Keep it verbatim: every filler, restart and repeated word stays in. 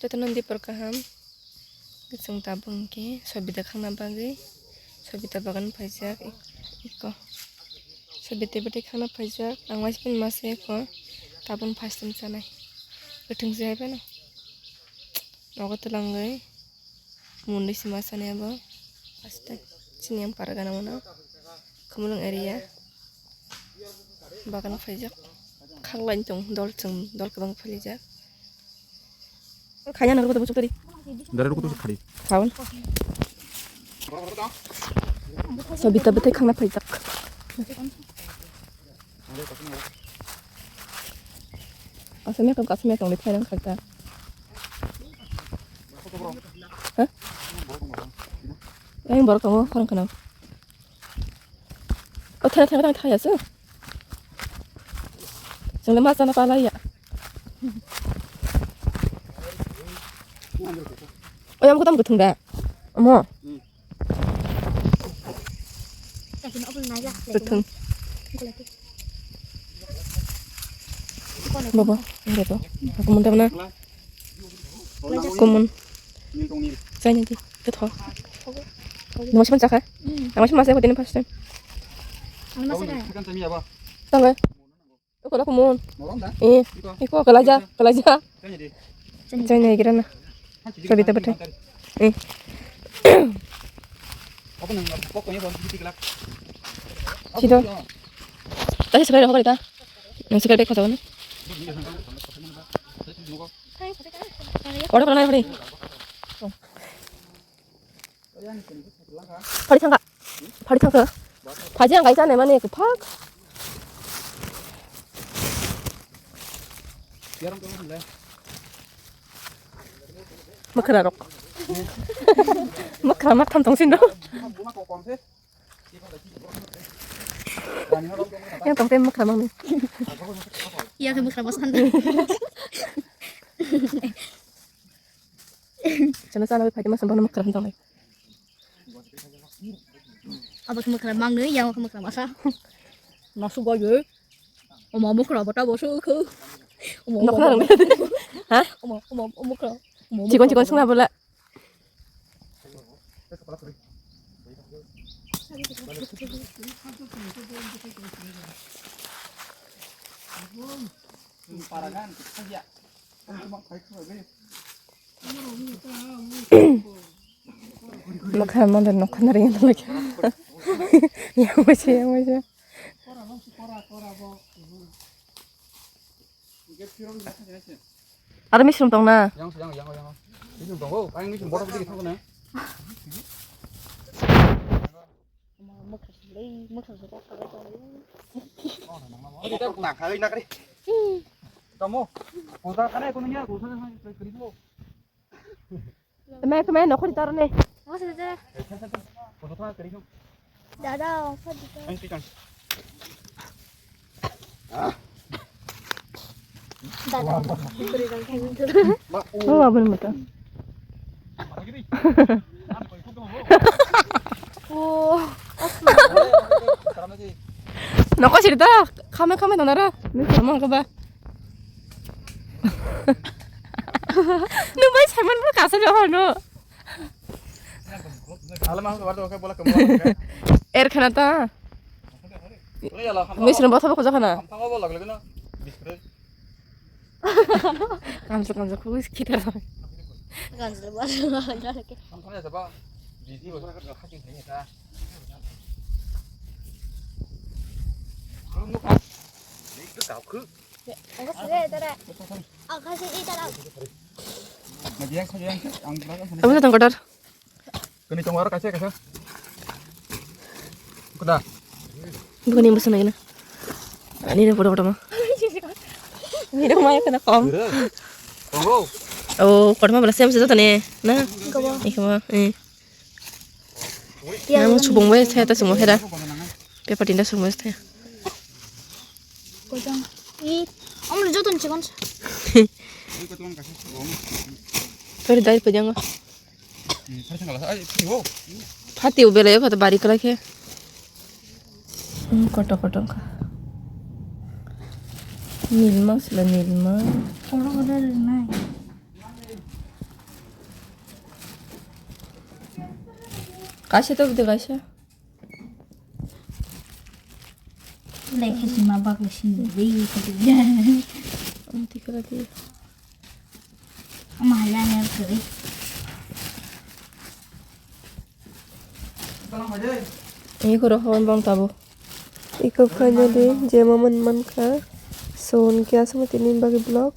Jotono dipor kaham. Chwng tabuk hwnkhe Sobita khangna bagwi, Sobita bagan phaijak ik-, ikko. Sobita bwtwi khangna phaijak, ang waisa phano masa ya kho, tabukno first time chanai. Kwthwng se hai phano. Nogo twlangwi mundui se ma chanai abo first time. Chini yang para gana mano. Khumulwng area. Bagan phaijak. Khaklai tong dol chwng dol kwbang phaijak. Khaina nang rwgwtwi muchuk tari. Dara rwgwtwi khari. Khaun. Sobita bwtwi khangna phaijak. Asamiya kam asamiya tong le khaina khakta. Ha? Yang borok tongo khorang khana. O thera thera thera ya su. Jeng le ma chana pala ya. O yang kutam kutung da. Amo. Kutung. Baba, ini tu. Aku muntah mana? Kumun. Saya nanti. Itu tho. Nang masih masak? Nang masih masak aku ini first time. Ang masih kaya. Tangga. Iko la kumun. Eh, iko kalaja, kalaja. Chai nai gira na. Sobita bwtwi. Eh. Sido. Tadi sekali dah kali ta. Yang sekali deh kau tahu ni. Order pernah hari. Phari thangkha. Phari thangkha. Phaji ang kaisa naimani kwphak. Mwkhra rok. Mwkhra ma tham tong sino. Yang tong tem mwkhra mang. Iya ke mwkhra bosan. Chana chana bai phaidi masa bono mwkhra hantong lai. Abo khe mwkhra mang nwi, yang khe mwkhra masa. Nasu bai ye. Omo mwkhra bata bo su khu. Omo, omo, mwkhra omo. Ha? Omo, omo, omo mwkhra. Omo chikon, mwkhra chikon bata. Sungna bola. Paragan, kerja. Makha mandar nokha nari yang lagi. Yang masih, yang masih. Ada misrum tong na. Yang, yang, yang, yang. Misrum tong, oh, yang misrum bodoh sedikit tong na. Tamo, puja kane kono ya, puja kane kri kri. Kemai, kemai, nokhor tar ne. Puja kri. Dada, ongkha dikha. Dada. Oh, aboni mata. Oh. Nokho siri ta, khame khame tonara. Ni khama ko ba. Nung bai Simon bro kasa jo hono. Alam aku baru oke bola kamu. Er khana ta. Misra botha bokho jakhana. Kamu bola lagi na. Kamsa kamsa khugui khitar. Kamsa ba. Kamsa ba. Bisi ba ka hakin ni ta. Ni ka kau khu. Ang kasi itara. Ang kasi itara. Ang kasi itara. Ang kasi itara. Kini tongo aro kaisa kaisa. Kuda. Bukuni musu nai na. Ani na kodo kodo ma. Ani na ma kana kom. Tongo. Oh, kodo ma bela sem se joto ne. Na. Ikama. Eh. Namu subung bai saya ta sumo hera. Pepa tinda sumo saya. Kojang. I, om joto ni chikon. Tori dai pejango. Phati u belai phato bari kwlai khe. Hmm, koto koto kha. Nilma sila nilma. Oro oro rinai. Kaisa to bwdwi kaisa. Lai khe sima bagwi sini dei khe. Ang tikhala di. Ama haya ne kri. Ini koro hon bang tabo. Iko finally jema man mankha. So, hwnkhe aswk tini bagwi vlog.